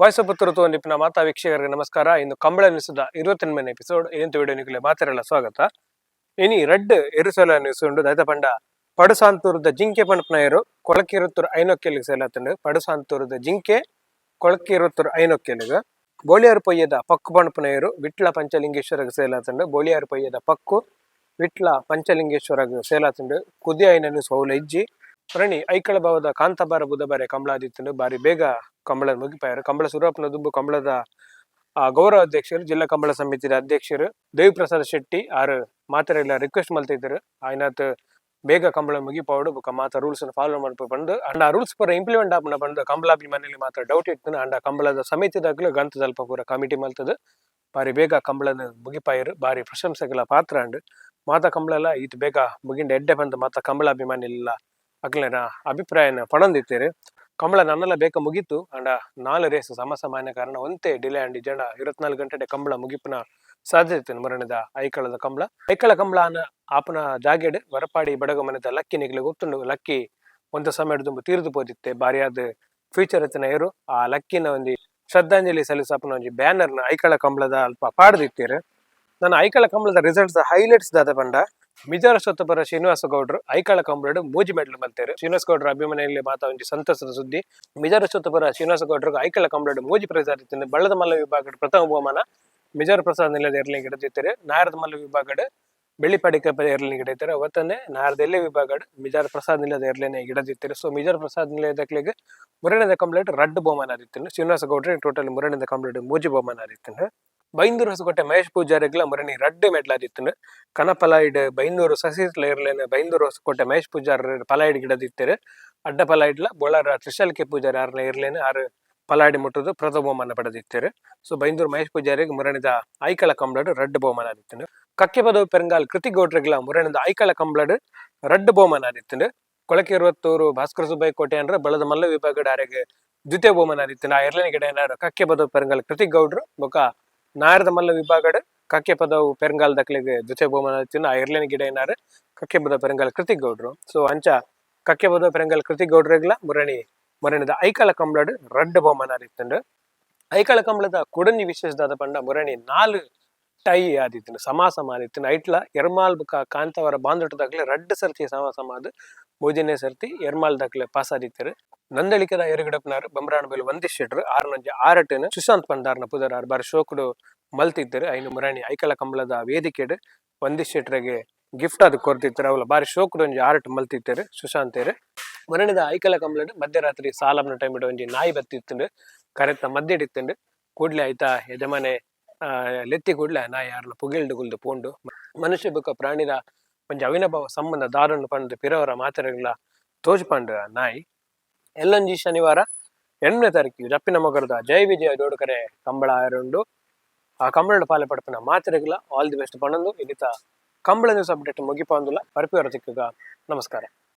Voice of Puttur ತೂವೊಂದಿಪ್ಪುನ ಮಾತಾ ವೀಕ್ಷಕರಿಗೆ ನಮಸ್ಕಾರ. ಇಂದು ಕಂಬಳ ನ್ಯೂಸ್ದ 28ನೇ ಎಪಿಸೋಡ್. ಇನಿತ ವಿಡಿಯೋ ನಿಕುಲೆ ಮಾತೆರೆಲ ಸ್ವಾಗತ. ಇನಿ ರಡ್ಡ್ ಎರುಸಲ ನ್ಯೂಸ್ ಉಂಡು. ದಾದ ಪಂಡ ಪಡುಸಾಂತೂರದ ಜಿಂಕೆ ಪನ್ಪುನ ಕೊಳಕಿರುತ್ತೂರು ಐನೊಕ್ಕೆಲಿಗೆ ಸೇಲಾತುಂಡು. ಪಡುಸಾಂತೂರದ ಜಿಂಕೆ ಕೊಳಕಿರುತ್ತೂರು ಐನೊಕ್ಕೆಲಿಗೆ. ಬೋಳಿಯಾರು ಪೊಯ್ಯದ ಪಕ್ಕು ಪನ್ಪುನ ವಿಟ್ಲ ಪಂಚಲಿಂಗೇಶ್ವರಗ್ ಸೇಲಾತುಂಡು. ಬೋಳಿಯಾರು ಪೊಯ್ಯದ ಪಕ್ಕು ವಿಟ್ಲ ಪಂಚಲಿಂಗೇಶ್ವರಗ್ ಸೇಲಾತುಂಡು. ಕುದಿ ಆಯಿನ ನ್ಯೂಸ್ ಅವ್ಲ ಇಜ್ಜಿ. ರಣಿ ಐಕಳ ಭಾವದ ಕಾಂತಾಬಾರ ಬುಧಬಾರೆ ಕಂಬಳಾದಿತ್ತುಂಡು. ಬಾರಿ ಬೇಗ ಕಂಬಳ ಮುಗಿಪಾಯರು. ಕಂಬಳ ಸುರಪ್ಪನ ದುಂಬು ಕಂಬಳದ ಗೌರವ ಅಧ್ಯಕ್ಷರು, ಜಿಲ್ಲಾ ಕಂಬಳ ಸಮಿತಿಯ ಅಧ್ಯಕ್ಷರು ದೇವಿಪ್ರಸಾದ್ ಶೆಟ್ಟಿ ಆರು ಮಾತೆರೆಗ್ಲ ರಿಕ್ವೆಸ್ಟ್ ಮಲ್ತಿದ್ದರು, ಆಯ್ನಾತ್ ಬೇಗ ಕಂಬಳ ಮುಗಿಪಾವಡು ಬೊಕ ಮಾತ ರೂಲ್ಸ್ ಫಾಲೋ ಮಲ್ಪು ಪಂದ್. ಅಂಡ ಆ ರೂಲ್ಸ್ ಪೂರ ಇಂಪ್ಲಿಮೆಂಟ್ ಆಪುನ ಪಂದ್ ಕಂಬಳಾಭಿಮಾನಿಲು ಮಾತ್ರ ಡೌಟ್ ಇತ್ತು. ಅಂಡ ಕಂಬಳದ ಸಮಿತಿದಾಗಲು ಗಂತದಲ್ಪ ಪೂರ ಕಮಿಟಿ ಮಲ್ತದ ಬಾರಿ ಬೇಗ ಕಂಬಳನ ಮುಗಿಪಾಯರು. ಬಾರಿ ಪ್ರಶಂಸೆಗಳ ಪಾತ್ರ ಅಂಡ್. ಮಾತ ಕಂಬಳಲ ಈತ್ ಬೇಗ ಮುಗಿಂಡ ಎಡ್ಡೆ ಪಂದ್ ಮಾತ ಕಂಬಳಾಭಿಮಾನಿಲ್ಲ ಅಕ್ಲೆನ ಅಭಿಪ್ರಾಯನ ಪಣೊಂದಿತ್ತೆರ್. ಕಂಬಳ ನನ್ನಲ ಬೇಗ ಮುಗೀತು. ಅಂಡ ನಾಲ್ ರೇಸ್ ಸಮ ಸಮಾನ ಕಾರಣ ಒಂತೆ ಡಿಲೇ ಅಂಡ್. ಜನ 24 ಗಂಟೆ ಕಂಬಳ ಮುಗಿಪುನ ಸಾಧ್ಯತೆ ಇತ್ತು. ಮುರಣಿದ ಐಕಳದ ಕಂಬಳ, ಐಕಳ ಕಂಬಳ ಆನ ಆಪುನ ಜಾಗೆಡ್ ವರಪಾಡಿ ಬಡಗ ಮನೆದ ಲಕ್ಕಿ ನಿಗ್ಲೆ ಗೊತ್ತುಂಡು. ಲಕ್ಕಿ ಒಂತ ಸಮಯ ದುಂಬು ತೀರ್ದು ಪೋದಿತ್ತೆ. ಬಾರಿಯಾದ ಫ್ಯೂಚರ್ ಎತ್ತಿನ ಏರು. ಆ ಲಕ್ಕಿನ ಒಂಜಿ ಶ್ರದ್ಧಾಂಜಲಿ ಸಲ್ಲಿಸಾಪುನ ಒಂಜಿ ಬ್ಯಾನರ್ ನ ಐಕಳ ಕಂಬಳದ ಅಲ್ಪ ಪಾಡ್ದಿತ್ತೆರ್. ನನ್ನ ಐಕಳ ಕಂಬಳದ ರಿಸಲ್ಟ್ಸ್ ಹೈಲೈಟ್ಸ್ ದಾದ ಪಂಡ, ಮಿಜಾರ ಸೊತ್ತಪರ ಶ್ರೀನಿವಾಸ ಗೌಡ್ರು ಐಕಳ ಕಂಬಳಡ್ ಮೂಜಿ ಮೆಡ್ಲ್ ಮಲ್ತೇರು. ಶ್ರೀನಿವಾಸ ಗೌಡ್ರ ಅಭಿಮಾನಿಯಲ್ಲಿ ಮಾತ ಒಂಜಿ ಸಂತಸದ ಸುದ್ದಿ. ಮಿಜಾರ ಸೊತ್ತಪರ ಶ್ರೀನಿವಾಸ ಗೌಡ್ರು ಐಕಳ ಕಂಬಳಡ್ ಮೂಜಿ ಪ್ರೈಸ್ ಆದಿತ್ತು. ಬಳ್ಳದ ಮಲ್ಲ ವಿಭಾಗಡ್ ಪ್ರಥಮ ಬಹುಮಾನ ಮಿಜಾರ ಪ್ರಸಾದ್ ನಿಲಯದ ಎರ್ಲಿಂಗ್ ಹಿಡಿದಿತ್ತಾರೆ. ನಾಯರದ ಮಲ್ಲ ವಿಭಾಗಡ್ ಬೆಳ್ಳಿಪಾಡಿ ಕಪ್ಪದ ಎರ್ಲಿಂಗ್ ಹಿಡಿತಾರೆ. ಅವತ್ತನ್ನೇ ನಾಯರದ ಎಲ್ಲೆ ವಿಭಾಗಡ್ ಮಿಜಾರ ಪ್ರಸಾದ್ ನಿಲಯದ ಎರ್ಲೇನೆ ಗಿಡದಿತ್ತಾರೆ. ಸೊ ಮಿಜಾರ ಪ್ರಸಾದ್ ನಿಲಯದಕ್ಲೆಗ್ ಮುರಣಿದ ಕಂಪ್ಲೇಂಟ್ ರಡ್ಡ್ ಬಹುಮಾನ ಆದಿತ್ತು. ಶ್ರೀನಿವಾಸ ಗೌಡ್ರೆ ಟೋಟಲ್ ಮುರಣಿದ ಕಂಪ್ಲೇಂಟ್ ಮೂಜಿ ಬಹುಮಾನ ಆದಿತ್ತು. ಬೈಂದೂರು ಹೊಸಕೋಟೆ ಮಹೇಶ್ ಪೂಜಾರಿಗ್ಲ ಮುರಣಿ ರಡ್ಡ್ ಮೆಡ್ಲ್ ಆದಿತ್ತು. ಕನಪಲಾಯಿಡ್ ಬೈಂದೂರು ಸಸಿತ್ಲ ಇರ್ಲೇನೆ ಬೈಂದೂರು ಹೊಸಕೋಟೆ ಮಹೇಶ್ ಪೂಜಾರ್ ಪಲಾಯಿಡ್ ಗಿಡದಿತ್ತೆರ್. ಅಡ್ಡ ಪಲಾಯಿಡ್ಲ ಬೋಳಾರ ತ್ರಿಶಾಲ್ಕೆ ಪೂಜಾರಿ ಆರ್ನ ಇರ್ಲೇನೆ ಆರು ಪಲಾಡಿ ಮುಟ್ಟುದು ಪ್ರಥಮ ಬಹುಮಾನ ಪಡೆದಿತ್ತೆರ್. ಸೊ ಬೈಂದೂರು ಮಹೇಶ್ ಪೂಜಾರಿಗೆ ಮುರಣಿದ ಐಕಳ ಕಂಬ್ಳಡ್ ರಡ್ಡ್ ಬಹುಮಾನ ಆದಿತ್ತು. ಕಕ್ಕೆ ಪದವು ಪೆರಂಗಾಲ್ ಕೃತಿ ಗೌಡ್ರಿಗ್ಲ ಮುರಣಿದ ಐಕಳ ಕಂಬ್ಳಡ್ ರಡ್ಡ್ ಬಹುಮಾನ ಆದಿತ್ತು. ಕೊಳಕೆ ಇರುವತ್ತೂರು ಭಾಸ್ಕರ ಸುಬ್ಬಯ್ಯ ಕೋಟೆ ಅಂದ್ರೆ ಬಳದ ಮಲ್ಲ ವಿಭಾಗಡ್ ಆರೆಗ್ ದ್ವಿತೀಯ ಬಹುಮಾನ ಆದಿತ್ತು. ಆ ಎರಡನೇ ಗಿಡ ಏನಾರು ಕಕ್ಕೆ ಪದವು ಪೆರಂಗಾಲ್ ಕೃತಿಕ್ ಗೌಡ್ರು. ಬೊಕ ನಾಯರದ ಮಲ್ಲ ವಿಭಾಗಡ್ ಕಕ್ಕೆ ಪದವು ಪೆರಂಗಾಲ್ ದಕ್ಲೆಗ್ ದ್ವಿತೀಯ ಬಹುಮಾನ ಆದಿತ್ತು. ಆ ಎರಡನೇ ಗಿಡ ಏನಾರು ಕಕ್ಕೆ ಪದವು ಪೆರಂಗಾಲ್ ಕೃತಿಕ್ ಗೌಡ್ರು. ಸೊ ಅಂಚ ಕಕ್ಕೆ ಪದವು ಪೆರಂಗಾಲ್ ಕೃತಿಕ್ ಗೌಡ್ರಿಗ್ಲ ಮುರಣಿದ ಐಕಳ ಕಂಬ್ಳಡ್ ರಡ್ಡ್ ಬಹುಮಾನ ಆದಿತ್ತುಂಡು. ಐಕಳ ಕಂಬಳದ ಕುಡಂಜಿ ವಿಶೇಷದಾದ ಪಂಡ, ಮುರಣಿ ನಾಲ್ ಟೈ ಆದಿತ್ತು, ಸಮ ಸಮ ಆದಿತ್ತು. ಐಟ್ಲ ಎರ್ಮಾಲ್ ಬುಕ ಕಾಂತಾವರ ಬಾಂದೊಟ್ಟದಾಗ್ಲೆ ರಡ್ಡ್ ಸರ್ತಿ ಸಮ ಸಮ ಆದ್ ಮೂಜನೇ ಸರ್ತಿ ಎರ್ಮಾಲ್ ದಾಕ್ಲೆ ಪಾಸ್ ಆದಿತ್ತೆರ್. ನಂದಳಿಕದ ಎರುಗಡಪ್ಪನಾರ್ ಬಂಬ್ರಾಣ ಬೇಲು ವಂದಿಶ್ ಶೆಟ್ರು ಆರ್ನೊಂಜಿ ಆರಟನ್ ಸುಶಾಂತ್ ಪಂದಾರ್ನ ಪುದರ್ ಆರ್ ಬಾರಿ ಶೋಕುಡು ಮಲ್ತಿತ್ತೆರ್. ಐನು ಮುರಾಣಿ ಐಕಳ ಕಂಬಳದ ವೇದಿಕೆಡ್ ವಂದಿಶ್ ಶೆಟ್ರೆಗೆ ಗಿಫ್ಟ್ ಅದು ಕೊರ್ತಿತ್ತೆರ್. ಅವಲ ಬಾರಿ ಶೋಕುಡು ಒಂಜಿ ಆರಟ್ ಮಲ್ತಿತ್ತೆರ್ ಸುಶಾಂತೇರ್. ಮುರಣಿದ ಐಕಳ ಕಂಬಳಡ್ ಮಧ್ಯರಾತ್ರಿ ಸಾಲಮ್ನ ಟೈಮ್ ಒಂಜಿ ನಾಯಿ ಬತ್ತಿತ್ತುಂಡು. ಕರೆತ್ತ ಮಧ್ಯಡಿತ್ತುಂಡು. ಕೂಡ್ಲೆ ಆಯ್ತಾ ಯಜಮಾನೆ ಲೆತ್ತಿ ಕೂಡ್ಲೆ ನಾಯಿ ಯಾರ್ನ ಪುಗೆಲ್ಡು ಗುಲ್ದು ಪೋಂಡು. ಮನುಷ್ಯ ಬೊಕ ಪ್ರಾಣಿದ ಒಂಜಿ ಅವಿನಭಾವ ಸಂಬಂಧ ದಾರುನ್ ಪಂದ್ ಪಿರವರ ಮಾತೆರೆಗ್ಲ ತೋಜುಪಂಡು ನಾಯಿ. ಎಲ್ಲೊಂಜಿ ಶನಿವಾರ 8ನೇ ತಾರೀಕು ಜಪ್ಪಿನ ಮೊಗರದ ಜಯ ವಿಜಯ ಜೋಡುಕರೆ ಕಂಬಳ ಆಯರುಂಡು. ಆ ಕಂಬಳಡ್ ಪಾಲೆ ಪಡ್ಪಿನ ಮಾತೆರೆಗ್ಲ all the best ಪಣೊಂದು ಇನಿತ ಕಂಬಳ ನ್ಯೂಸ್ ಅಪ್ಡೇಟ್ ಮುಗಿಪೊಂದುಲ್ಲ. ಬರ್ಪಿವರ ತಿಕ್ಕುಗ. ನಮಸ್ಕಾರ.